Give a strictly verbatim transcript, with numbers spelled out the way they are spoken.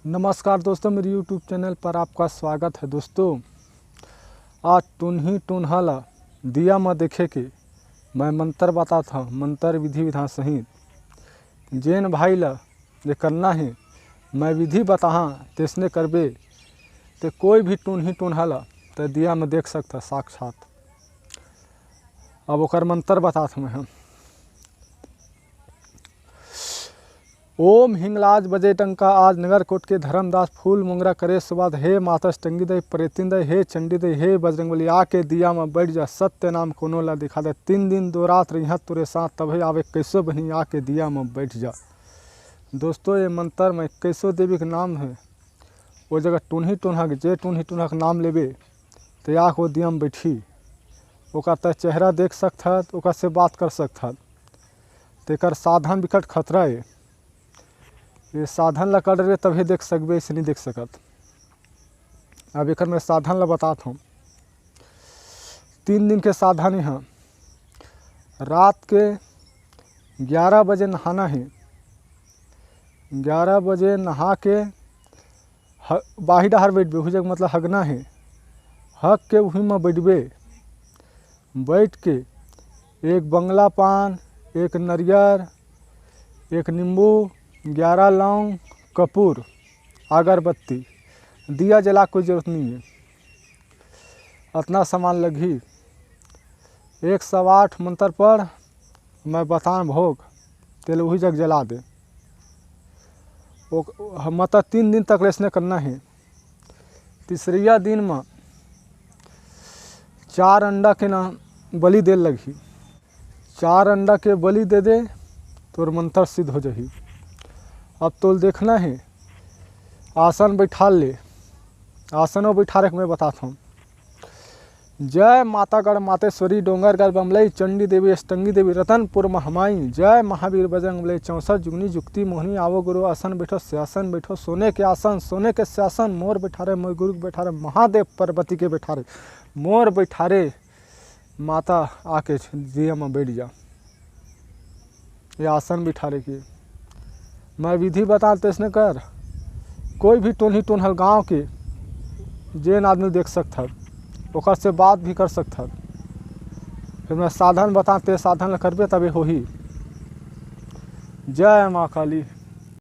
नमस्कार दोस्तों, मेरे YouTube चैनल पर आपका स्वागत है। दोस्तों, आज टुनही टुनहा ला दिया म देखे के मैं मंत्र बतात हव, मंत्र विधि विधान सहित। जेन भाई ला ये करना हे, मैं विधि बताहा, तेसने करबे, ते कोई भी टुनही टुनहा ला ते दिया म देख सकथा साक्षात। अब ओकर मंत्र बतात हव मैं ह। ओम हिंगलाज बजे टंका आज, नगर कोट के धर्मदास फूल मोंगरा करे सुवाद। हे मातस टंगी दई, प्रेतिन दई, हे चंडी दई, हे बजरंगबली, आके दिया म बैठ जा, सत्य नाम कोनो ला दिखा दे। तीन दिन दो रात रहिहा तोरे साथ, तभे आवे कैसो बहिनी, आके दिया म बैठ जा। दोस्तों, ये मंत्र में कैसो देवी के नाम है, वो जगह टुनही टुनहा के, जे टुनही टुनहा के नाम लेबे, ते आके वो दिया म बैठी। ओकर त चेहरा देख सकथत, ओकर से बात कर सकथत। तेकर साधन बिकट खतरा ए। ये साधन ला कर रे तभे देख सकबे, ऐसे नहीं देख सकत। अब एकर मैं साधन ला बतात हूँ। तीन दिन के साधन हे। रात के ग्यारह बजे नहाना हे। ग्यारह बजे नहा के ह-, बाही डहर बैठबे, उही जग मतलब हगना हे। हग के उही म बैठबे। बैठ के एक बंगला पान, एक नरियर, एक नींबू, ग्यारह लौंग, कपूर, अगरबत्ती, दिया जला कोई जरूरत नहीं है। अतना सामान लगही। एक सौ आठ मंत्र पढ़, मैं बतान भोग, तेल उही जग जला दे। ओ, मतलब तीन दिन तक ऐसने करना है। तीसरिया दिन म चार अंडा के ना बलि देल लगही। चार अंडा के बलि दे दे, तोर मंत्र सिद्ध हो जाही। अब तोल देखना है, आसन बैठाल ले। आसनो बैठारे के मैं बतात हूँ। जय माता गढ़ मातेश्वरी, डोंगरगढ़ बमलई, चंडी देवी, अष्टंगी देवी, रतनपुर महमाई। जय महावीर बजरंग बली, चौसठ जुगनी जुक्ति मोहनी, आवो गुरु आसन बैठो, सियासन बैठो, सोने के आसन, सोने के सियासन, मोर बैठारे, मोर गुरु के बैठारे, महादेव पार्वती के बैठारे, मोर बैठारे, माता आके दिया म बैठ जा। ये आसन बिठारे के मैं विधि बतात हूँ, तैसने कर। कोई भी टोनही टोनहल गांव के जेन आदमी देख सकथत, ओकर से बात भी कर सकथत। फिर मैं साधन बतात हूँ, ते साधन ला करबे तबे होही। जय माँ काली।